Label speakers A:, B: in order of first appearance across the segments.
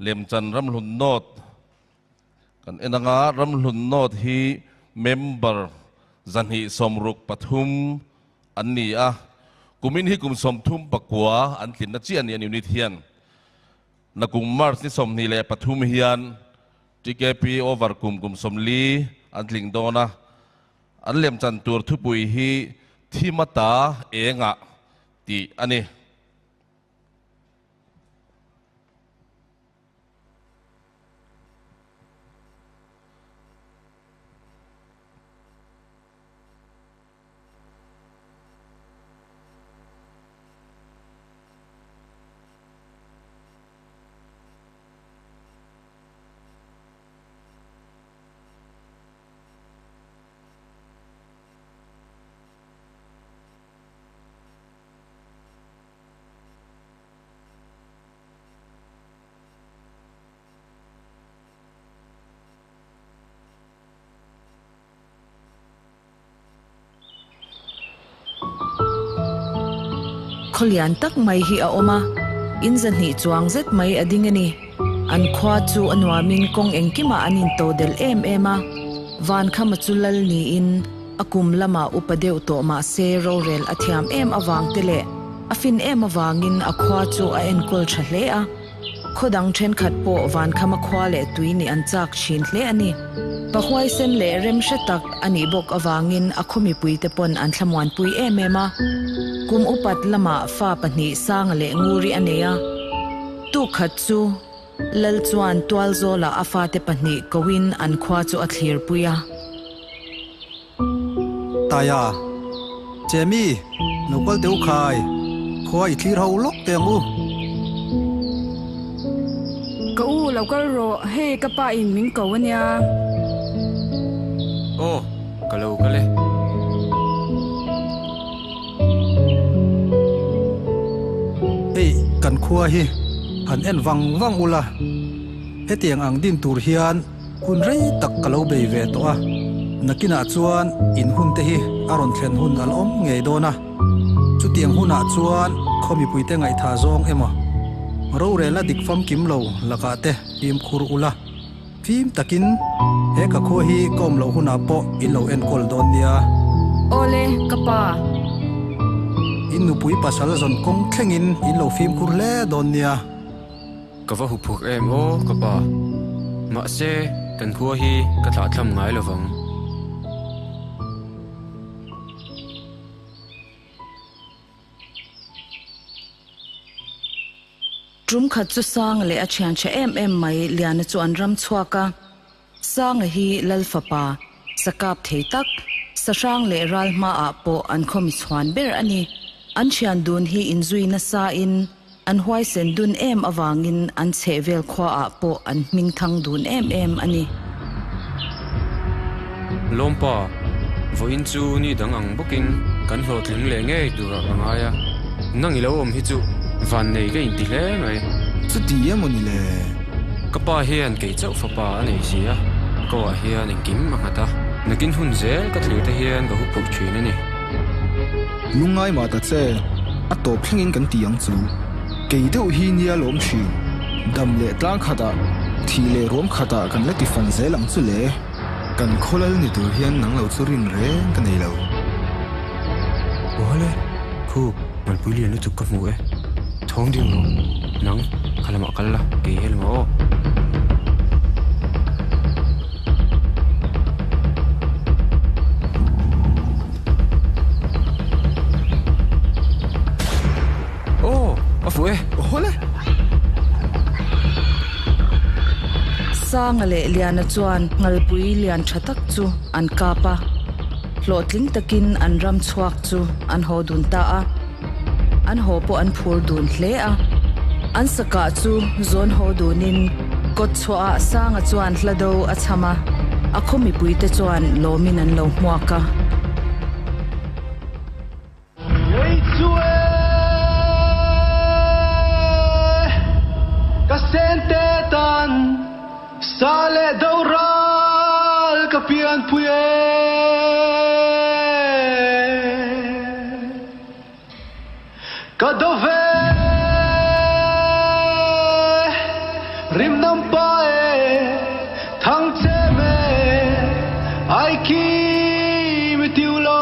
A: Lemchan Ramhlun North kan en anga Ramhlun North hi member 263 an ni a, kumin hi kum 39 an tlinna chiah a ni an unit hian. Nakum March ni 23 hian TKP over kum kum 40 an tling dawn a, an lemchan tur thupui hi Thimata Engah tih a ni.
B: Khaw lian tak mai hi a awm a, in 200 chuang zet mai a ding a ni. An khua chu a nuamin kawng engkimah an intodelh em em a, Vankhama chu lal niin a kum lamah upa deuh tawh mah se rorel a thiam em avang te leh a fin em avangin a khua chu a enkawl tha hle a. Khaw dang thenkhat pawh Vankhama khua leh tui nih an chak thin hle a ni. Pahuaisen leh rem hre tak a nih bawk avangin a khaw mipuite pawn an thlamuanpui em em a. Kum upat lamah fa pahnih Sanga leh Nguri a nei a. Tukkhat chu Lal chuan Tualzawlah a fate pahnih koin an khua chu a thlirpui a.
C: Taia, Chemi, lo kal teh u khai, khua i thlir ho lawk teh ang u.
D: Ka u lo kal rawh, hei ka pa in min ko a nia.
E: Aw, ka lo kal e.
C: Hei kan khua hi han en vang vang ula, hetiang ang din tur hian Hun rei tak ka lo bei ve tawh a, nakinah chuan in hun te hi a rawn thlen hun a la awm ngei dawn a, chutiang hunah chuan khaw mipuite ngaihthah zawng emaw, rorelna dik famkim lo lakah te fimkhur ula, fim takin he ka khua hi ka awm loh hunah pawh in lo enkawl dawn nia.
D: Awle, ka pa.
C: In nupui pasal zawn kawng thlengin in lo fimkhur hle dawn nia.
E: Ka va huphurh em aw ka pa. Mahse, kan khua hi ka thlahthlam ngai lo vang.
B: Tum khat chu Sanga leh a thian tha em em mai Liana chu an ram chhuak a. Sanga hi Lal fapa, sakap thei tak, sahrang leh ral hmaah pawh an khawmi chhuan ber a ni. An thian dun hi inzui nasa in An huaisen dun em avangin an chhehvel khuaah pawh an hming thang dun em em a ni.
E: Lawmpa, vawiin chu ni dang ang bawkin kan hlawhtling leh ngei turah ka ngai a, nang i lo awm hi chu vannei ka inti hle mai.
F: Chuti emaw ni le?
E: Ka pa hian kei chauh fapa a nei si a, ka uah hian engkim a nghat a, nakin hun zel ka thlir te hian ka huphurh thin a ni.
F: Lungngai mah ta che, a tawp thlengin kan ti ang chu. Kei deuh hi nia lawm thin. Dam leh tlang khatah, thih leh ruam khatah kan la ti fan zel ang chu le. Kan khawlal ni tur hian nang lo chu rin reng ka nei lo.
E: Awle, khu, Malpui lian lutuk ka hmu e. Thawng ding rawh, nang kha lamah kal la, kei he lamah aw. Aw, a fuh e.
F: Awle!
B: Sanga leh Liana chuan Ngalpui lian tha tak chu an kap a, hlawhtling takin an ram chhuak chu an haw dun ta a. An haw pawh an phur dun hle a. An sakah chu zawn haw dunin kawtchhuahah Sanga chuan hla do a chham a, a khaw mipuite chuan lawmin an lo hmuak a.
G: Kei chu e, ka sente tan sa leh do ral ka pianpui e. Ka do ve Rim nam pa e, thang che me, ai khi mi tiu lo.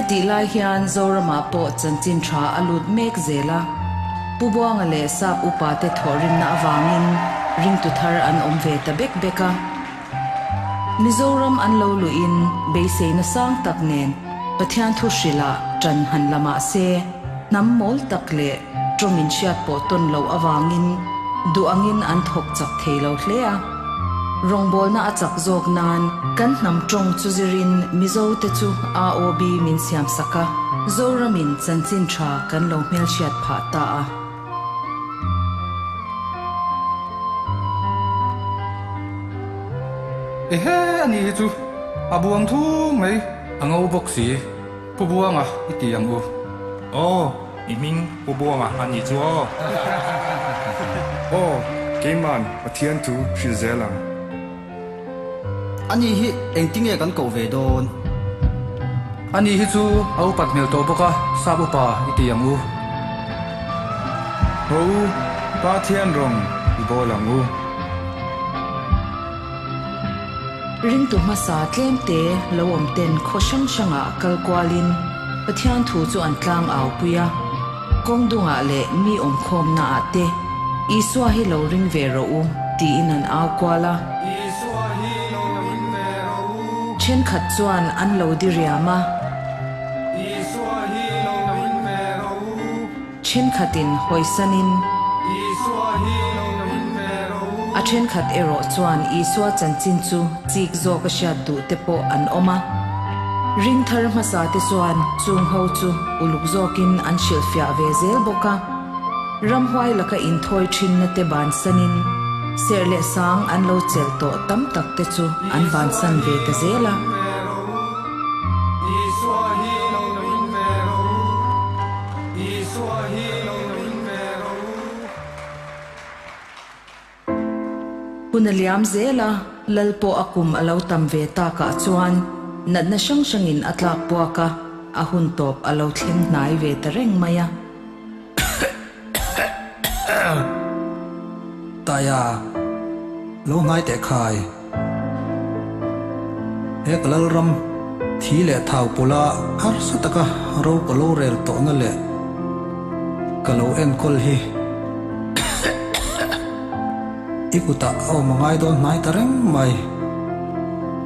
B: Hetih lai hian Zoramah pawh chanchin tha a lut mek zel a, Pu Buanga leh Sap upa te thawhrimna avangin ringtu thar an awm ve ta bek bek a. Mizoram an lo luhin beiseina sang tak nen Pathian thu hrilh ṭan han la mah se, hnam mawl tak leh tawng inhriat pawh tawn loh avangin duh angin an thawk chak thei lo hle a. Rawngbawlna a chak zawk nan kan hnam tawng chu zirin Mizo te chu AOB min siam sak a, Zoramin chanchin tha kan lo hmelhriat phah ta a.
H: Ehe a nih hi chu a buang thung mai. A ngo bawk si, Pu Buanga i ti ang u.
I: Aw, i hming Pu Buanga a nih chu aw.
J: Aw, keiman Pathian thu hrilh zel ang.
C: Ani hi engtinge kan koh ve dawn?
H: Ani hi chu a upat hmel tawh bawk a, sap upa i ti ang u.
J: Haw u, Pathian rawng i bawl ang u.
B: Ringtu hmasa tlemte lo awm ten khaw hrang hrangah kal kualin Pathian thu chu an tlang au pui a. Kawng dungah leh mi awmkhawmna ah te Isua hi lo ring ve rawh u tiin an au kual a.
J: Isua hi lo ring ve rawh u.
B: Thenkhat chuan an lo diriam a.
J: Isua hi lo ring ve rawh u.
B: Thenkhatin hawisanin.
J: Isua hi lo ring ve rawh u.
B: A thenkhat erawh chuan Isua chanchin chu chik zawk a hriat duh te pawh an awm a. Ring thar hmasa te chuan chung ho chu uluk zawkin an hrilhfiah ve zel bawk a. Ramhuai laka inthawi thinna te bansanin serh leh sang an lo chelh tawh tam tak te chu an bansan ve ta zel a. Hun a liam zel a, Lal pawh a kum a lo tam ve takah chuan natna hrang hrangin a tlak buak a, a hun tawp a lo thleng hnai ve ta reng mai a.
C: Taia, lo hnai teh khai. He ka Lalram thi leh thau pawla harsa taka ro ka lo rel tawhna leh ka lo enkawl hi i kutah a awm a ngai dawn hnai ta reng mai.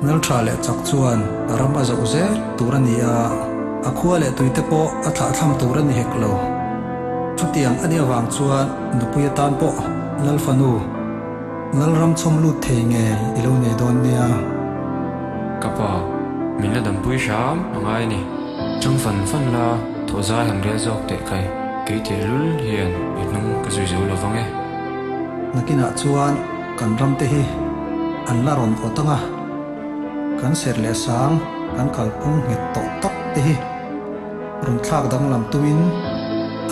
C: Naltha leh chak chuan a ram a zoh zel tur a ni a, a khua leh tuite pawh a thlahthlam tur a ni hek lo. Chutiang a nih avang chuan nupui atan pawh Lalfanu Lalram chhawm lut thei nge i lo nei dawn nia?
E: Ka pa, min la dampui hram a ngai a ni. Chang fan fan la, thaw zai han rel zawk teh kai. Kei tehlul hian i hnung ka zui zo lo vang e.
C: Nakinah chuan kan ram te hi an la rawn awt ang a, kan serh leh sang kan kalphung nghet tawh tak te hi rawn thlak danglam tumin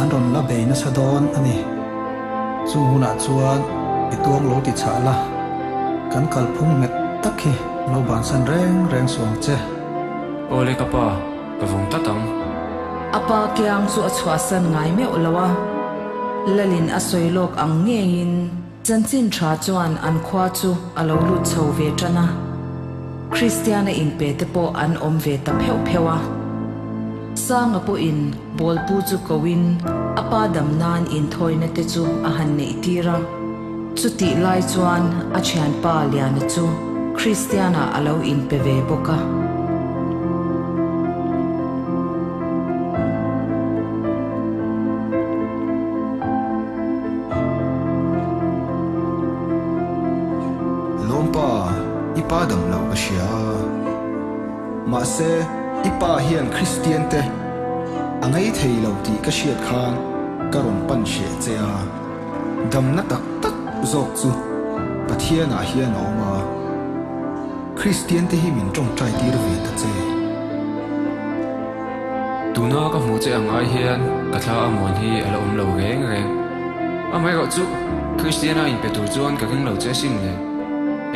C: an rawn la bei nasa dawn a ni. Chung hunah chuan i tuang lo ti chhah la, kan kalphung nghet tak hi lo bansan reng reng suh ang che.
E: Awle ka pa, ka vawng tlat ang.
B: A pa kiang chu a chhuahsan ngai meuh lo a, Lalin a sawi lawk ang ngeiin chanchin tha chuan an khua chu a lo lut chho ve tan a. Kristiana inpe te pawh an awm ve ta pheuh pheuh a. Sanga pawhin Bawlpu chu koin a pa dam nan inthawina te chu a han neih tir a. Chutih lai chuan a thianpa Liana chu Kristiana a lo inpe ve bawk a.
F: Lawmpa, i pa dam lo ka hria a. Mahse, i pa hian Kristian te a ngei thei lo tih ka hriat khan ka rawn pan hreh che a. Damna tak tak zawk chu Pathianah hian a awm a. Kristian te hi min tawngtai tir ve ta che.
E: Tuna ka hmuh che ang ai hian ka thla a muan hi a la awm lo reng reng. Amaherawh chu Kristiana inpe tur chuan ka ring lo che asin le.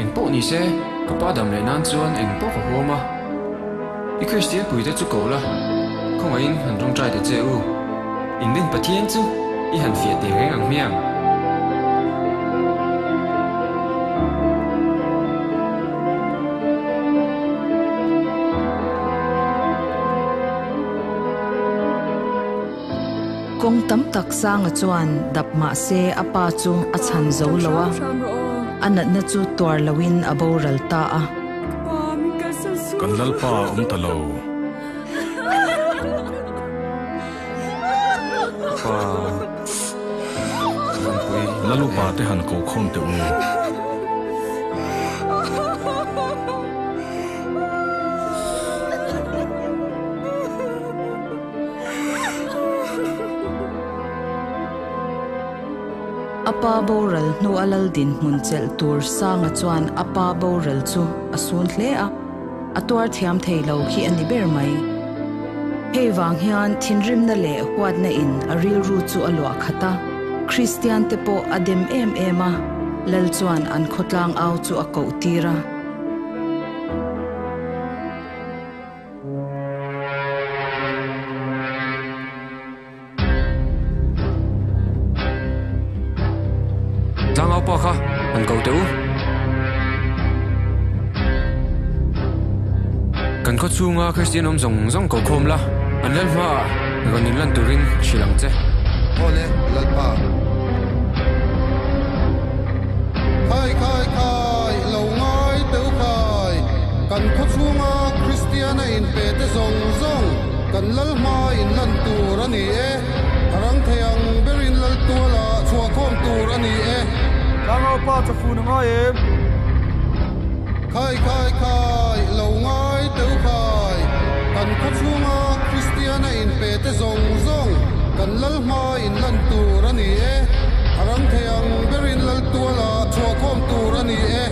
E: Eng pawh ni se, ka pa dam leh nan chuan eng pawh ka huam a. I Kristian puite chu koh la, khawngaihin han tawngtai ta che u. In rin Pathian chu i han fiah teh reng ang hmiang.
B: Kawng tam tak Sanga chuan dap mah se a pa chu a chhan zo lo a, a natna chu tuar loin a boral ta a.
K: Kan Lalpa a awm ta lo.
E: Pa, Vanpui.
K: Lalupa te han ko khawm teh u.
B: A pa boral hnu a lal dinhmun chelh tur Sanga chuan a pa boral chu a sun hle a, a tuar thiam thei lo hi a ni ber mai. Hei vang hian thinrimna leh huatna in a rilru chu a luah khat a, Kristian te pawh a dem em em a, lal chuan an khawtlang au chu a koh tir a.
E: Kan khaw chhunga Kristian awm zawng zawng ko khawm la, an lal hmaah rawn inlan turin hrilh ang che.
L: Awle, Lalpa. Khai khai khai, lo ngai teu khai. Kan khaw chhunga Kristiana inpe te zawng zawng kan lal hma inlan tur a ni e. A rang thei ang berin lal tuala chhuah khawm tur a ni e.
J: Tlangaupa chawfun a ngai em?
L: Khai khai khai, lo ngai teu khai. Kan khaw chhunga Kristiana inpe te zawng zawng kan lal hma inlan tur a ni e. A rang thei ang berin lal tuala chhuah khawm tur a ni e.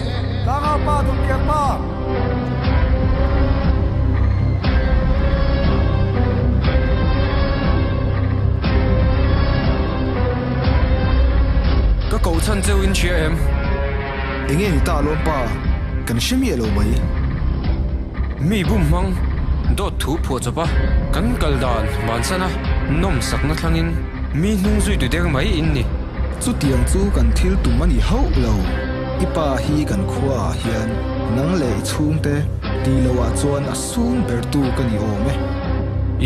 J: Tlangaupa Dumkiak pa!
E: Ka koh chhan cheu in hria em?
F: Enge ni ta alawm pa, kan hre miah lo mai.
E: Mi bum hmang dawt thu phuah chawp a, kan kal dan bansan a, nawm sakna thlangin mi hnung zui tu der mai in ni.
F: Chutiang chu kan thil tum a ni hauh lo. I pa hi kan khua ah hian nang leh i chhungte ti lo ah chuan a sum ber tu ka ni awm e.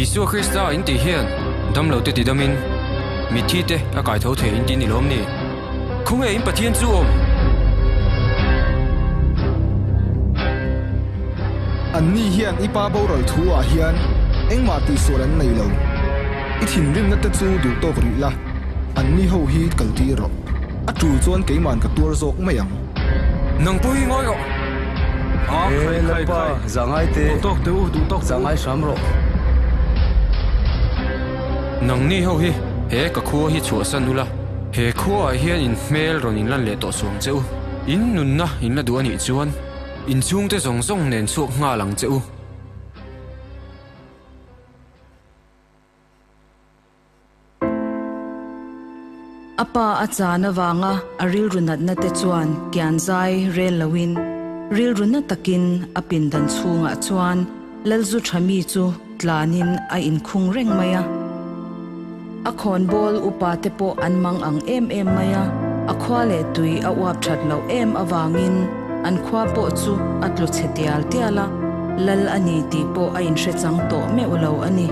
E: Isua Krista in tih hian damlo te ti damin mitthi te a kai tho thei in ti ni lawm ni? Khawnge in Pathian chu awm?
F: An ni hian i pa boral thu ah hian engmah tihsual an nei lo. I thinrimna te chu duh tawk rih la, an ni ho hi kal tir rawh. A tul chuan keiman ka tuar zawk mai ang.
E: Nang pawh hi ngawi rawh.
M: He Lalpa, zah ngai teh.
K: Duh tawk teh u, duh tawk teh u.
M: Zah ngai hram rawh.
E: Nangni ho hi he ka khua hi chhuahsan ula, he khuaah hian in hmel rawn inlan leh tawh suang che u. In nunna in la duh anih chuan in chhungte zawng zawng nen chhuak nghal ang che u.
B: A pa a chan avanga a rilru natna te chuan kian zai rel loin rilru na takin a pindan chhungah chuan Lalzu tha mi chu tlanin a inkhung reng mai a. A khawnbawl upa te pawh an mang ang em em mai a, a khua leh tui a uap that loh em avangin an khua pawh chu a tlu chhe tial tial a, Lal a ni tih pawh a inhre chang tawh meuh lo a ni.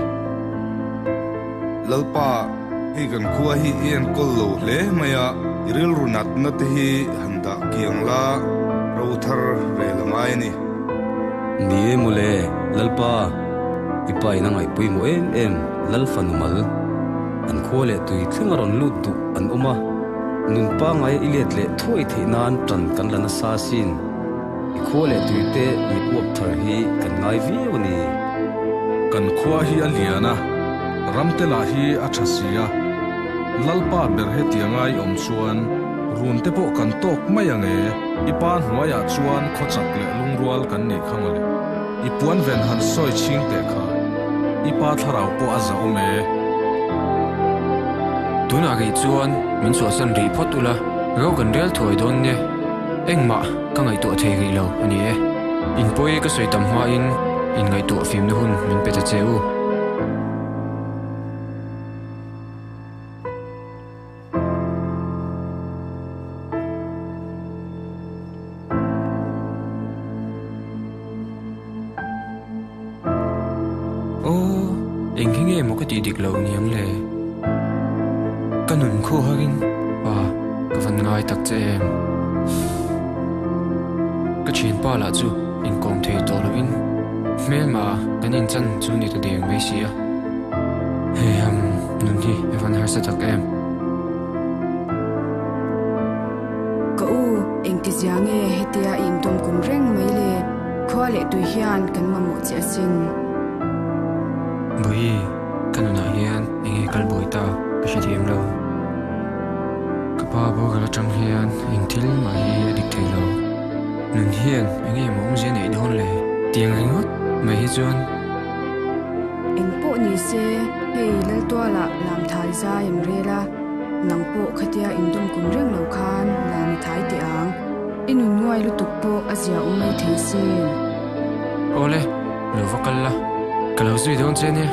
N: Lalpa, hei kan khua hi i enkawl lo hle mai a, i rilru natna te hi han dah kiang la, ro thar rel a ngai a ni.
M: Ni e mawle, Lalpa, i pa in a ngaihpawimawh em em, Lal fanu mal. An khua leh tui thleng a rawn lut duh an awm a, nun pangai i let leh thuai theih nan tan kan la nasa asin. I khua leh tui te mit uap thar hi kan ngai viau a ni.
K: Kan khua hi a lian a, ramte lah hi a tha si a, Lalpa ber hetiang a i awm chuan run te pawh kan tawk mai ang e, i pa hnuaiah chuan khawchak leh lungrual kan nih kha mawle. I puan ven han sawi chhing teh kha, i pa thlarau pawh a zahawm e.
E: Tunah rih chuan min chhuahsan rih phawt ula, ro kan rel thuai dawn nia. Engmah ka ngaihtuah thei rih lo a ni e. In pawi ka sawi tam hmain in ngaihtuah fimna hun min pe ta che u. Aw, eng hi nge maw ka tih dik loh niang le? Ka nun khuh harin pa ka van ngai tak che em? Ka thianpa lah chu inkawm thei tawh lovin hmelma kan inchan chu ni ta deng mai si a. Hei ham nun hi a van harsa tak em?
D: Ka u, engtizia nge hetia i intawm kum reng mai le? Khua leh tui hian kan mamawh che asin.
E: Bawihi, ka nunah hian enge kal buai ta ka hrethiam lo. Ka pa boral atang hian eng thil mah hi a dik thei lo. Nun hian enge maw awmzia neih dawn le? Tiang ringawt mai hi chuan.
D: Eng pawh ni se, hei Laltualah lamthai zai an rel a, nang pawh khatia indawm kum reng lo khan lam i thai teh ang. I nun nguai lutuk pawh a zia awm mai thei sin.
E: Awle, lo va kal la, ka lo zui dawn che nia.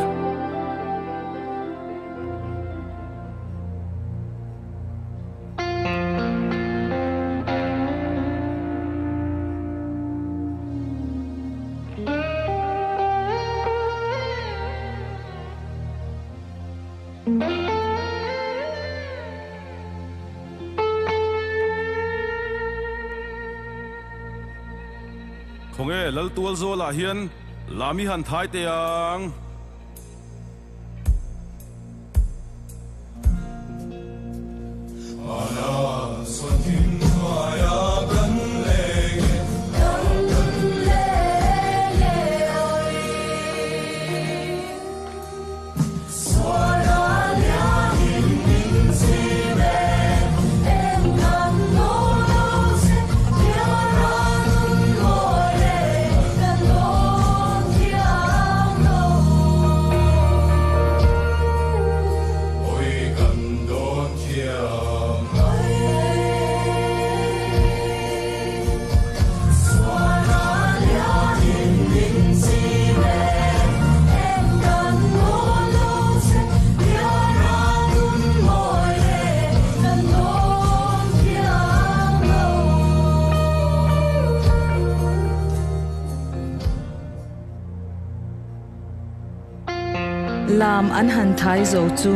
K: Khawnge Laltualzawlah hian lam i han thai teh ang.
B: Lam an han thai zo chu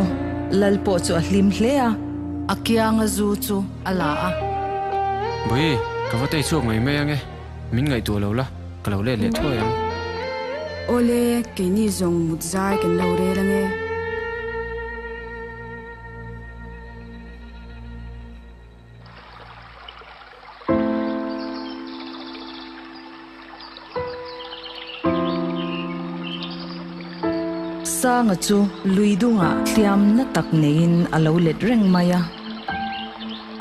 B: Lal pawh chu a hlim hle a, a kianga zu chu a la a.
E: Bawi, ka va tei chhuak mai mai ange, min ngaihtuah lo la, ka lo let leh thuai ang.
D: Awle, keini zawng mut zai kan lo rel ange.
B: Sanga chu lui dungah hliam na tak neiin a lo let reng mai a.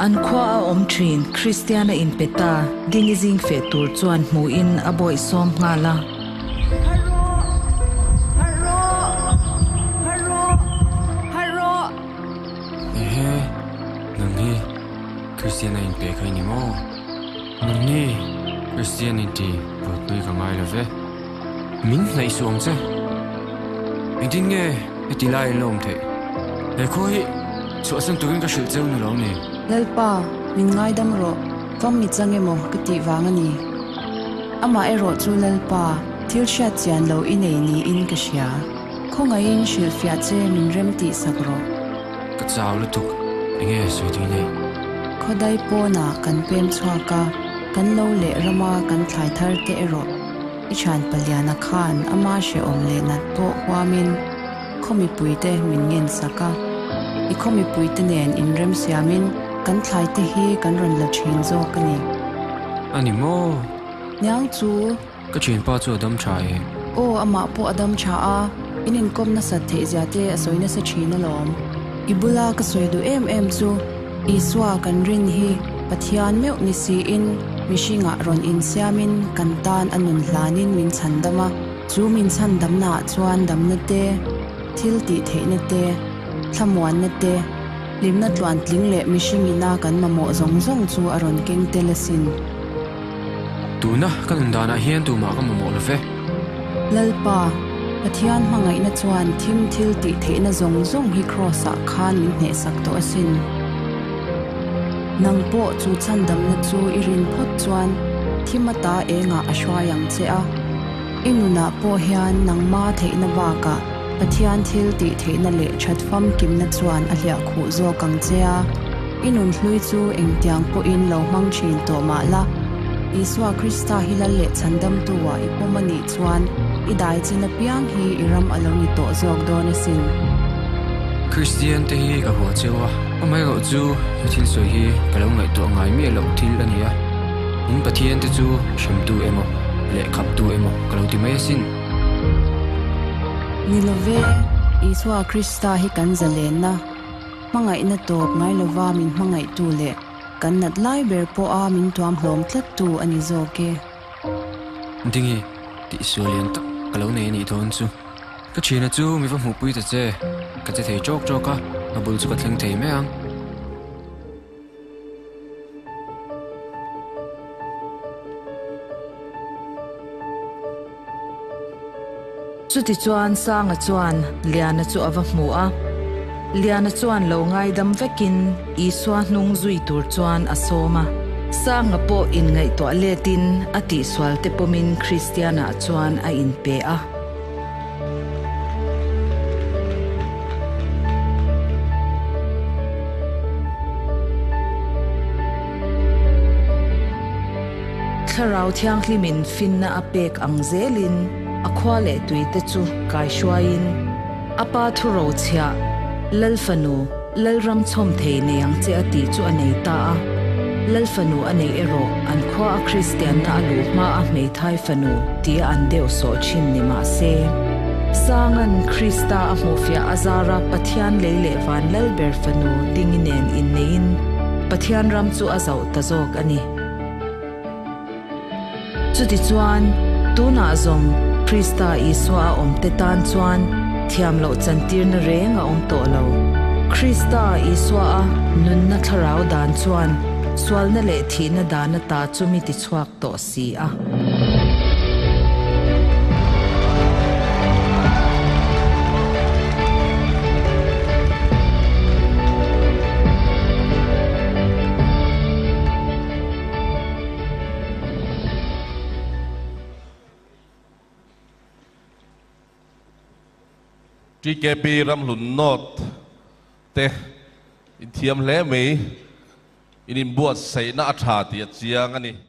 B: An khua a awm thin Kristiana inpe ta Dingi zing feh tur chuan hmuhin a bawih sawm nghal a.
D: Harh rawh! Harh rawh! Harh rawh! Harh rawh!
E: Ehe, nang hi Kristiana inpe kha i ni maw? Nang hi Kristian inti buaipui ka ngai lo ve. Min hnaih suh ang che. Engtin nge heti lai an la awm theih? He khua hi chhuahsan turin ka hrilh cheu ni lo ni.
O: Lalpa, min ngaidam rawh, fam mi chang emaw ka tih vang a ni. Amah erawh chu Lalpa, thil hriat chian lo i nei niin ka hria. Khawngaihin hrilhfiah che min rem tih sak rawh.
E: Ka chau lutuk, enge sawi tui nei?
O: Khawdai pawnah kan pem chhuak a, kan lo leh rama kan thlai thar te erawh i thian paliana khan ama hrehawm leh nat pawh huamin khaw mipuite min ngen sak a. I khaw mipuite nen inrem siamin kan thlai te hi kan rawn la thin zawk a ni.
E: A ni maw?
O: Niang chu.
E: Ka thianpa chu a dam tha e.
O: Aw, amah pawh a dam tha a, in inkawm nasat theih zia te a sawi nasa thin alawm. I bula ka sawi duh em em chu Isua kan rin hi Pathian meuh ni siin mihringah rawn insiamin kan tan a nun hlanin min chhan dam a, chu min chhan damnaah chuan damna te, thil tih theihna te, thlamuanna te, hlimna tluantling leh mihringina kan mamawh zawng zawng chu a rawn keng tel asin.
E: Tuna ka nun danah hian tumah ka mamawh lo ve.
O: Lalpa, Pathian hmangaihna chuan thim thil tih theihna zawng zawng hi Kraws-ah khan min hnehsak tawh asin. Nang pawh chu chhandamna chu i rin phawt chuan thim ata engah a hruai ang che a. I nunah pawh hian nangma theihna bakah Pathian thil tih theihna leh that famkimna chuan a hliah khuh zawk ang che a, i nun hlui chu engtiang pawhin lo hmang thin tawh mah la, Isua Krista hi lal leh chhandamtu-ah i pawm a nih chuan i dai chin apiang hi i ram a lo ni tawh zawk dawn asin.
E: Kristian te hi ka hua cheu a, amaherawh chu he thil sawi hi ka lo ngaihtuah ngai miah loh thil a ni a, in Pathian te chu hremtu emaw leh khaptu emaw ka lo ti mai asin.
O: Ni love, Isua Krista hi kan zalenna, hmangaihna tawp ngai lova min hmangaihtu leh kan nat lai ber pawha min tuam hlawm tlattu a ni zawk e.
E: Dingi, tih sual lian tak ka lo nei a nih dawn chu. Ka thiana chu mi va hmuhpui ta che, ka che thei tawk tawk a, a bul chu ka thleng thei mai ang.
B: Chutichuan Sanga chuan Liana chu a va hmu a. Liana chuan lo ngaidam vekin Isua hnung zui tur chuan a sawm a. Sanga pawh inngaihtuah letin a tihsual te pawmin Kristianah chuan a inpe a. Thlarau Thianghlimin finna a pek ang zelin a khua leh tuite chu kaihruaiin a Pa thurochhiah, Lal Fanu, Lalram chhawm thei nei ang che a tih chu a nei ta a. Lal Fanu a neih erawh an khua a Kristianna a luh hma a hmeithai fanu tia an deuh sawh thin ni mah se, Sanga'n Krista a hmuhfiah a zara Pathian lei leh van Lal ber fanu dingi nen inneiin Pathian ram chu a zauh ta zawk a ni. Chutichuan, tunah zawng Krista Isua a awmte tan chuan thiam loh chantirna reng a awm tawh lo. Krista Isua a nunna thlarau dan chuan sualna leh thihna dan ata chu mi tichhuak tawh si a.
A: TKP Ramhlun North te inthiam hle mai, in inbuatsaihna a tha tih a chiang a ni.